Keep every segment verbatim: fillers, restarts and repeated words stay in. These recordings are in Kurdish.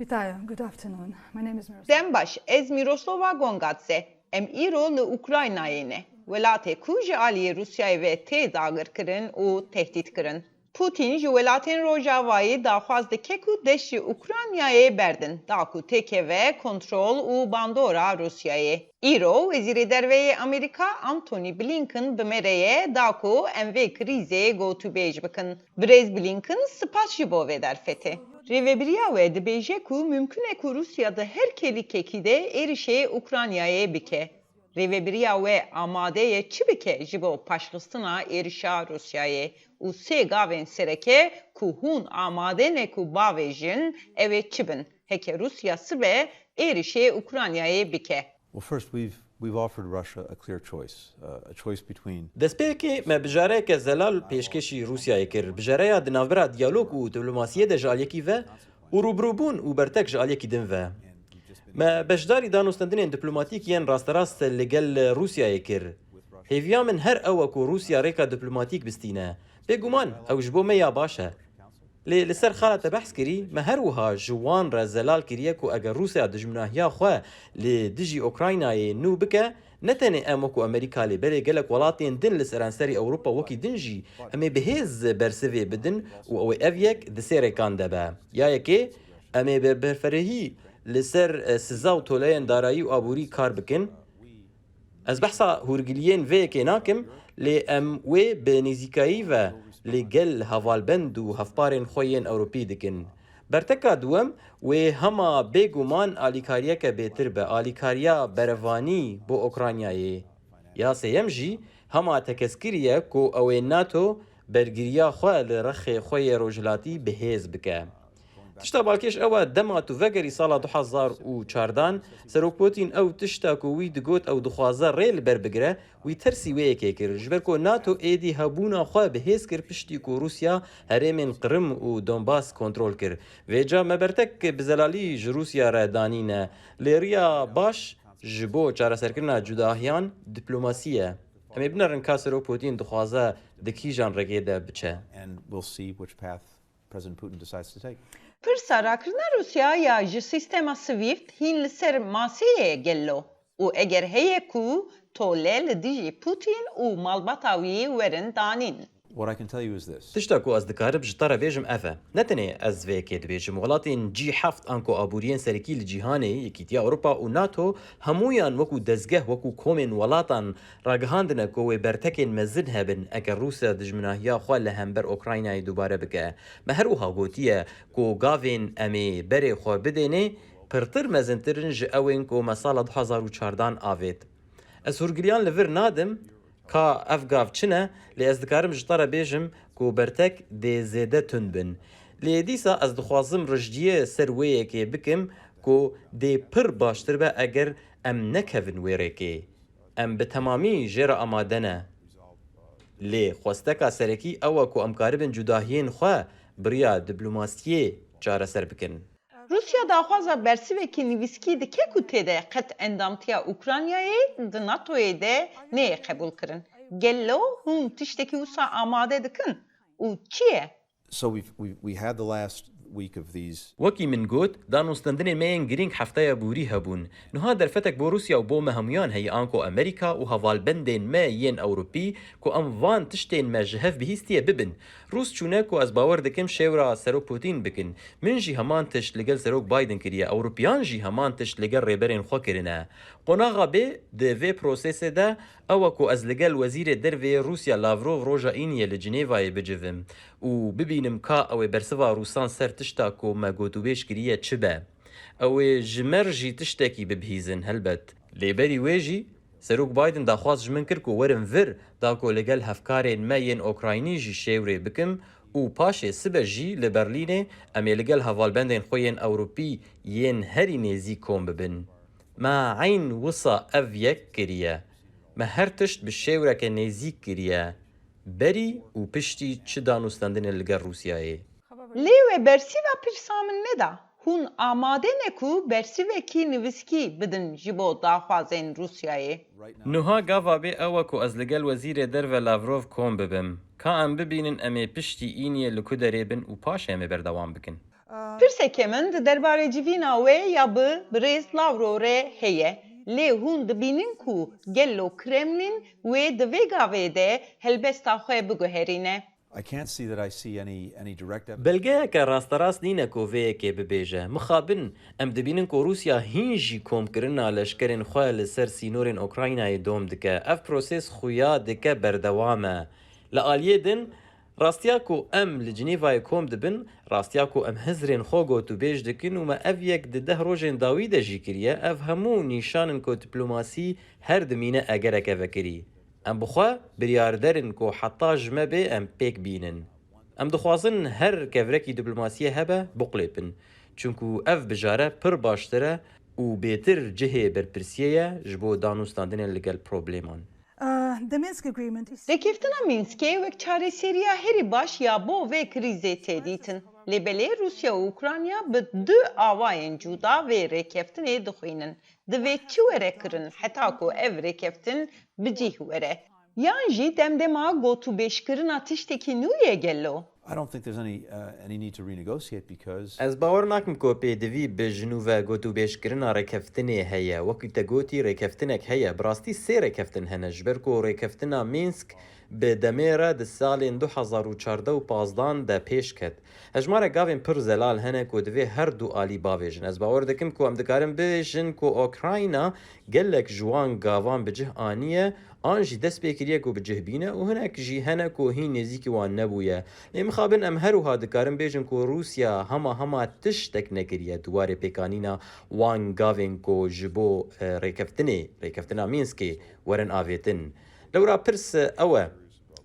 Vitayo, good afternoon. My name is Miroslava. Dem baş, ez Miroslava Gongadze. Em îro li Ukraynayê ne. Welatê ku ji aliyê Rûsyayê ve tê dagirkirin û tehdîtkirin. Putin ji welatên Rojavayê daxwaz dike ku dest ji Ukraynayê berdin, da ku têkeve kontrol û bandora Rûsyayê. Îro Wezîrê Derve yê Amerîka Antony Blinken bi me re ye, da ku em vê krîzê gotûbêj bikin. Birêz Blinken, spas ji bo vê derfetê. Rêvebiriya we dibêje ku mimkun e ku Rûsya di her kêlîkekî de êrişê Ukraynayê bike. Rêvebiriya we amade ye çi bike ji bo paşxistina êrişa Rûsyayê û sê gavên sereke ku hûn amade ne ku bavêjin, ew ê çi bin, heke Rûsya sibe êrişê Ukraynayê bike? Well, first, we've, we've offered Russia a clear choice, uh, a choice between Destpêkê me bijareyeke zelal pêşkêşî Rûsyayê kir. Bijareya di navbera diyalog û diplomasiyê de ji aliyekî ve û rûbirûbûn û bertek ji aliyekî din ve. Me beşdarî danûstendinên diplomatîk yên rasterast li gel Rûsyayê kir. Hêviya min her ew e ku Rûsya rêka diplomatîk bistîne. Bêguman ew ji bo me ya baş e. Lê li ser xala te behs kirî, me her wiha ji wan re zelal kiriye ku eger Rûsya dijminahiya xwe li dijî Ukraynayê nû bike, ne tenê em wekû Amerîka lê belê gelek welatên din li seranserî Ewropa wekî din jî em ê bi hêz bersivê bidin û ew ê ev yek di sê rêkan de be. Ya yekê, em ê bi berferehî li ser, e, siza û toleyên darayî û aborî kar bikin. Ez behsa hûrgiliyên vê yekê nakim, lê em wê bi nêzîkayî ve li gel hevalbend û hevparên xwe yên Ewropî dikin. Berteka duwem, wê hema bêguman alîkariyeke bêtir be, alîkariya berevanî bo Ukraynayê. Ya sêyem jî hema tekez kiriye ku ew ê NATO bergiriya xwe li rexê xwe yê rojhilatî bi hêz bike. Tişta balkêş ew e, dema tu vegerî sala du hezar û çardan, Serok Putin ew tişta ku wî digot ew dixwaze rê li ber bigire, wî tersî wê yekê kir. Ji ber ku NATO êdî hebûna xwe bi hêz kir piştî ku Rûsya herêmên Qrim û Donbas kontrol kir. Vêca me bertek bi zelalî ji Rûsya re danîne. Lê riya baş ji bo çareserkirina cudahiyan diplomasî ye. Em ê binerin ka Serok Putin dixwaze di kîjan rêkê de biçe. And we'll see which path President Putin decides to take. Pirsa rakirina Rûsya ya ji sîstema SWIFT hîn li ser masê ye gelo? Û eger heye ku tole li dijî Putin û malbata wî werin danîn? What I can tell you is this. Tişta ku ez dikarim ji te re bêjim ev e. Ne tenê ez vê yekê dibêjim. Welatên G heft anko aboriyên serekî li cîhanê, Yekîtiya Ewropa û NATO, hemûyan wekû dezgeh, wekû komên welatan ragihandine ku wê bertekên mezin hebin eger Rûsya dijminahiya xwe li hember Ukraynayê dubare bike. Me her wiha gotiye ku gavên em ê berê xwe bidênê pirtir mezintir in ji ewên ku me sala du hezar û çardan avêt. Ez hûrgiliyan li vir nadim ka ev gav çi ne, lê ez dikarim ji te re bêjim ku bertek dê zêde tund bin. Lê dîsa ez dixwazim rijdiyê ser wê yekê bikim ku dê pir baştir be eger em nekevin wê rêkê. Em bi temamî jê re amade ne. Lê xwesteka serekî ew e ku em karibin cudahiyên xwe bi riya diplomasiyê çareser bikin. Rûsya daxwaza bersivekî nivîskî dike ku tê de qet endamtiya Ukraynayê di NATOyê de neyê qebûlkirin. Gelo hûn tiştekî wisa amade dikin û çi ye? So we've, we, we had the last week of these. Wekî min got, danûstendinên me yên girîng hefteya borî hebûn. Niha derfetek bo Rûsya û bo me hemûyan heye anko Amerîka û hevalbendên me yên Ewropî ku em van tiştên me ji hev bihîstiye bibin. Rûs çûne ku ez bawer dikim şêwra Serok Putin bikin. Min jî heman tişt li gel Serok Biden kiriye. Ewropiyan jî heman tişt li gel rêberên xwe kirine. Qonaxa bê di vê prosesê de ew e ku ez li gel Wezîrê Dervê Rûsya Lavrov roja Îniyê li Cinêvayê bicivim û bibînim ka ew ê bersiva Rûsan ser tişta ku me gotûbêj kiriye çi be. Ew ê ji me re jî tiştekî bibihîzin helbet. Lê berî wê jî Serok Biden daxwaz ji min kir ku werim vir da ku li gel hevkarên me yên Okraynî jî şêwrê bikim û paşê sibe jî li Berlînê em ê li gel hevalbendên xwe yên Ewropî yên herî nêzîk kom bibin. Me eyn wisa ev yek kiriye. Me her tişt bi şêwreke nêzîk kiriye. Berî û piştî çi danûstendinê li gel Rûsyayê. Lê we bersiva pirsa min neda. Hûn amade ne ku bersivekî nivîskî bidin ji bo daxwazên Rûsyayê? Niha gava bê ew e ku ez li gel Wezîrê Derve Lavrov kom bibim. Ka em bibînin em ê piştî Îniyê li ku derê bin û paşê em ê berdewam bikin. Pirseke min di derbarê civîna we ya bi birêz Lavrov re heye. Lê hûn dibînin ku gelo Kremlin wê di vê gavê de helbesta xwe biguherîne? I can't see that I see any, any direct evidence. Belgeyeke rasterast nîne ku vê yekê bibêje. Mixabin, em dibînin ku Rûsya hîn jî komkirina leşkerên xwe li ser sînorên Ukraynayê dom dike. Ev proses xuya dike berdewam e. Li aliyê din, rastiya ku em li Cinîvayê kom dibin, rastiya ku em hizrên xwe gotûbêj dikin û me ev yek di deh rojên dawî de jî kiriye, ev hemû nîşan in ku diplomasî her dimîne egereke vekirî. Em bi xwe biryarder in ku heta ji me bê em pêk bînin. Em dixwazin her kevrekî diplomasiyê hebe biqulêpin. Çunku ev bijare pir baştir e û bêtir cihê berpirsiyê ye ji bo danûstandinê li gel probleman. Uh, the Minsk agreement is Rêkeftina Mînskê wek çareseriya herî baş ya bo vê krîzê tê dîtin. Lê belê Rûsya û Ukrayna bi du awayên cuda vê rêkeftinê dixwînin. Divê çi were kirin heta ku ev rêkeftin bi cih were? Yan jî demdema gotûbêjkirina tiştekî nû ye gelo? I don't think there's any, uh, any need to renegotiate because Ez bawer nakim ku pêdivî bi ji nû ve gotûbêjkirina rêkeftinê heye. Wekî te gotî rêkeftinek heye. Bi rastî sê rêkeftin hene. Ji ber ku rêkeftina Mînsk bi demê re di salên du hezar û çardeh û pazdan de pêş ket. Hejmarek gavên pir zelal hene ku divê her du alî bavêjin. Ez bawer dikim ku em dikarin bibêjin ku Ukrayna gelek ji wan gavan bi cih aniye, an jî dest pê kiriye ku bi cih bîne û hinek jî hene ku hîn nêzîkî wan nebûye. Lê mixabin em her wiha dikarin bêjin ku Rûsya hema hema tiştek nekiriye di warê pêkanîna wan gavên ku ji bo, e, rêkeftinê, rêkeftina Mînskê werin avêtin. Lewra pirs ew e,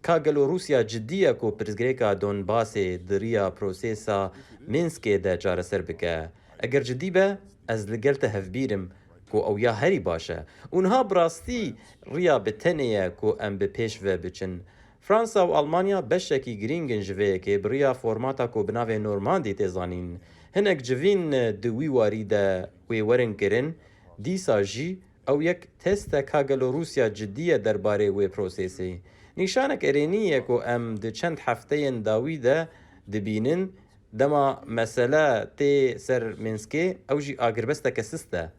ka gelo Rûsya cidî ye ku pirsgirêka Donbasê di riya prosesa Mînskê de çareser bike? Eger cidî be, ez li gel te hevbîr im ku ew ya herî baş e. Û niha bi rastî riya bi tenê ye ku em bi pêş ve biçin. Fransa û Almanya beşekî girîng in ji vê yekê bi riya formata ku bi navê Normandî tê zanîn. Hinek civîn di wî warî de wê werin kirin, dîsa jî ew yek test e ka gelo Rûsya cidî ye derbarê wê prosesê. Nîşanek erênî ye ku em di çend hefteyên dawî de dibînin, dema mesele tê ser Mînskê, ew jî agirbesteke sist e.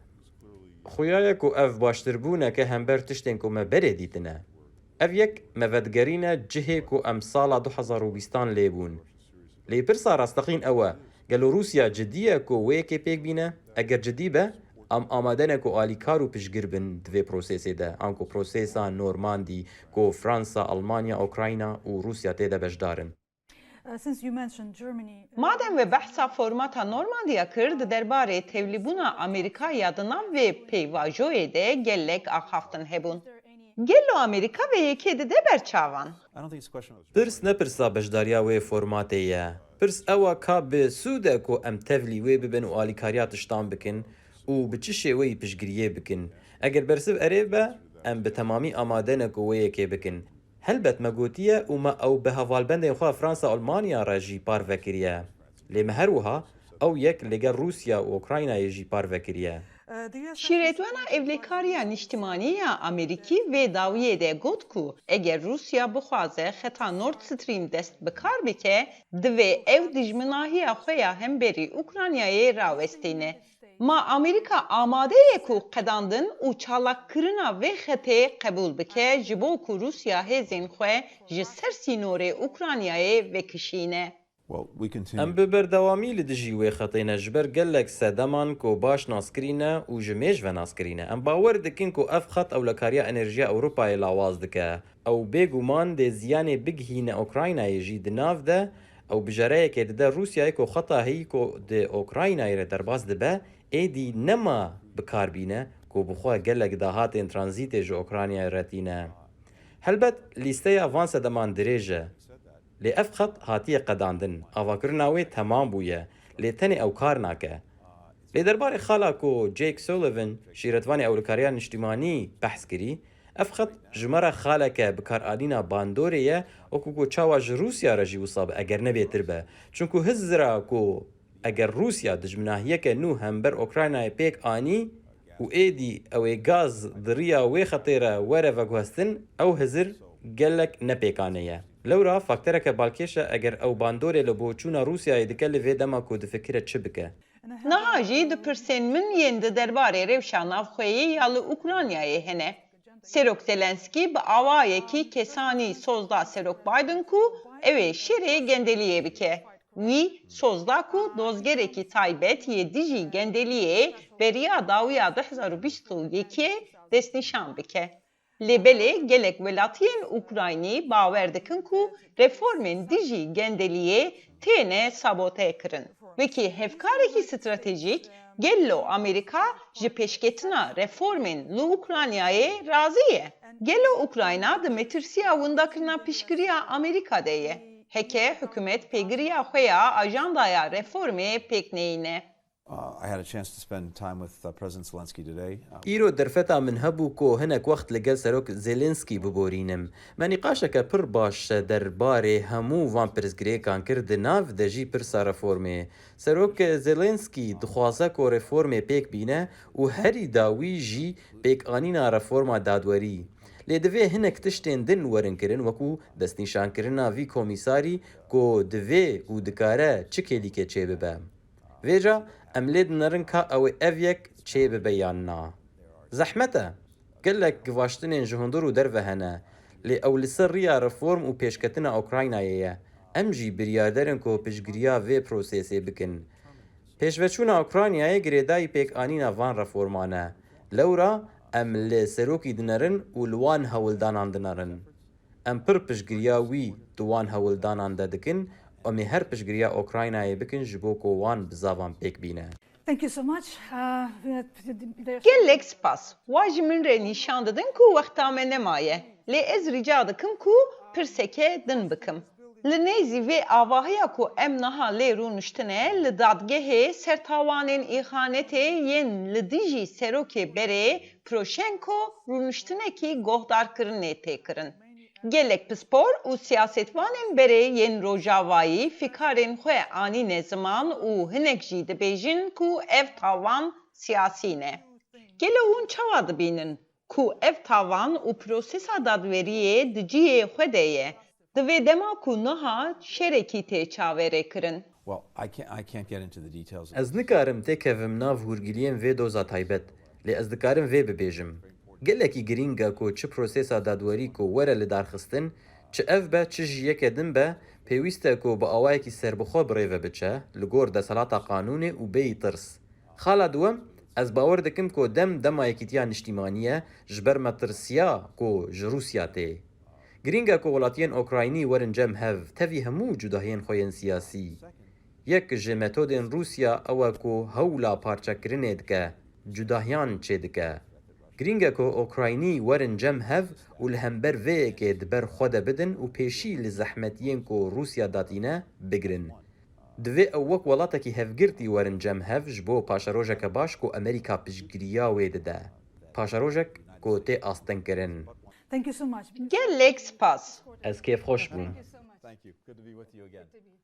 Xuya ye ku ev baştirbûneke hember tiştên ku me berê dîtine. Ev yek me vedigerîne cihê ku em sala du hezar û bîstan lê bûn. Lê pirsa rasteqîn ew e, gelo Rûsya cidî ye ku wê yekê pêk bîne? Eger cidî be, em amade ne ku alîkar û piştgir bin di vê prosesê de, anku prosesa Normandî ku Fransa, Almanya, Ukrayna û Rûsya tê de beşdar in. Uh, since you mentioned Germany, uh, Madem we behsa formata Normandiya kir, di derbarê tevlîbûna Amerîka ya di nav vê pêvajoyê de gelek axaftin hebûn. Gelo Amerîka vê yekê dide ber çavan? I don't think it's a question of Pirs ne pirsa beşdariya wê formatê ye. Pirs ew e ka bi sûd e ku em tevlî wê bibin û alîkariya tiştan bikin û bi çi şêweyî piştgiriyê bikin. Eger bersiv erê be, em bi temamî amade ne ku wê yekê bikin. Helbet me gotiye û me ew bi hevalbendên xwe Fransa, Almanya re jî parve kiriye. Lê me her wiha ew yek li gel Rûsya û Ukraynayê jî parve kiriye. Şîretwena Ewlekariya Niştimanî ya Amerîkî vê dawiyê de got ku eger Rûsya bixwaze xeta Nord Stream dest bi kar bike, divê ew dijminahiya xwe ya hemberî Ukraynayê rawestîne. Ma Amerîka amade ye ku qedandin û çalakkirina vê xetê qebûl bike, ji bo ku Rûsya hêzên xwe ji ser sînorê Ukraynayê vekişîne? Well, we continue. Em bi berdewamî li dijî wê xetê ne, ji ber gelek sedeman ku baş naskirî ne û ji mêj ve naskirî ne. Em bawer dikin ku ev xet ewlekariya enerjiya Ewropayê lawaz dike. Ew bêguman dê ziyanê bigihîne Ukraynayê jî di nav de, ew bijareyekê dide Rûsyayê ku xeta heyî ku di Ukraynayê re derbas dibe, êdî nema bi kar bîne ku bi xwe gelek dahatên tranzîtê ji Ukraynayê re tîne. Helbet lîsteya van sedeman dirêj e. Lê ev xet hatiye qedandin, avakirina wê temam bûye, lê tenê ew kar nake. Lê derbarê xala ku Jake Sullivan, şîretvanê ewlekariya niştimanî behs kirî, ev xet ji me re xaleke bikaranîna bandorê ye, wekû ku çawa ji Rûsya re jî wisa be, eger ne bêtir be. Çunku hizira ku eger Rûsya dijminahiyeke nû hember Ukraynayê pêk anî û êdî ew ê gaz di riya wê xetê re were veguhestin, ew hizir gelek nepêkane ye. Lewra faktereke balkêş e eger ew bandorê li boçûna Rûsyayê dike li vê dema ku difikire çi bike. Niha jî dipirsên min yên di derbarê rewşa navxweyî ya li Ukraynayê hene. Serok Zelenskî bi awayekî kesanî soz da Serok Biden ku ew ê şerê gendeliyê bike. Wî soz da ku dozgerekî taybet yê dijî gendeliyê beriya dawiya du hezar û bîst û yekê destnîşan bike. Lê belê gelek welatiyên Ukraynî bawer dikin ku reformên dijî gendeliyê têne sabote kirin. Wekî hevkarekî stratejîk, gelo Amerîka ji pêşketina reformên li Ukraynayê razî ye? Gelo Ukrayna di metirsiya windakirina piştgiriya Amerîka de ye? Heke hikûmet pêgiriya xwe ya ajandaya reformê pêk neyîne. Uh, I had a chance to spend time with uh, President Zelensky today. Uh, Îro derfeta min hebû ku hinek wext li gel Serok Zelensky biborînim. Me nîqaşeke pir baş der barê hemû van pirsgirêkan kir, di nav de jî pirsa reformê. Serok Zelensky dixwaze ku reformê pêk bîne û herî dawî jî pêkanîna reforma dadwerî. Lê divê hinek tiştên din werin kirin, wekû destnîşankirina vî komîsarî ku divê û dikare çi kêlîkê çêbibe. Vêca em lê dinerin ka ew ê ev yek çê bibe yan na. Zehmet e. Gelek givaştinên ji hundir û derve hene, lê ew li ser riya reform û pêşketina Ukraynayê ye. Em jî biryarder in ku piştgiriya vê prosesê bikin. Pêşveçûna Ukraynayê girêdayî pêkanîna van reforman e. Lewra em li serokî dinerin û li wan hewldanan dinerin. Em pir piştgiriya wî di wan hewldanan de dikin û em ê her piştgiriya Ukraynayê bikin ji bo ku wan bizavan pêk bîne. Thank you so much. Uh, Gelek spas. Wa ji min re nîşan didin ku wexta me nemaye. Lê ez rica dikim ku pirseke din bikim. Li nêzî vê avahiya ku em niha lê rûniştine, li dadgehê ser tawanên îxanetê yên li dijî serokê berê Poroshenko rûniştinekî guhdarkirinê tê kirin. Gelek pispor û siyasetvanên berê yên Rojavayî fikarên xwe anîne ziman û hinek jî dibêjin ku ev tawan siyasî ne. Gelo hûn çawa dibînin ku ev tawan û prosesa dadweriyê di cihê xwe de ye? Di vê dema ku niha şerekî tê çaverêkirin. Well, I can't, I can't get into the details. Ez nikarim têkevim nav hûrgiliyên vê doza taybet, lê ez dikarim vê bibêjim. Gelekî girîng e ku çi prosesa dadwerî ku were lidarxistin, çi ev be, çi jî yeke din be, pêwîst e ku bi awayekî serbixwe bi rê ve biçe, li gor desthilata qanûnê û bêyî tirs. Xala duwem, ez bawer dikim ku dem dema yekîtiya niştîmanî ye, ji ber metirsiya ku ji Rûsya tê. Girîng e ku welatiyên Ukraynî werin cem hev, tevî hemû cudahiyên xwe yên siyasî. Yek ji metodên Rûsya ew e ku hewla parçekirinê dike, cudahiyan çêdike. Girîng e ku Ukraynî werin cem hev û li hember vê yekê di ber xwe de bidin û pêşî li zehmetiyên ku Rûsya datîne, bigirin. Divê ew wek welatekî hevgirtî werin cem hev ji bo paşerojeke baş ku Amerîka piştgiriya wê dide. Paşerojek ku tê astinkirin. Thank you so much. Gelek spas. Ez kêfxweş bûm. Thank you. Good to be with you again.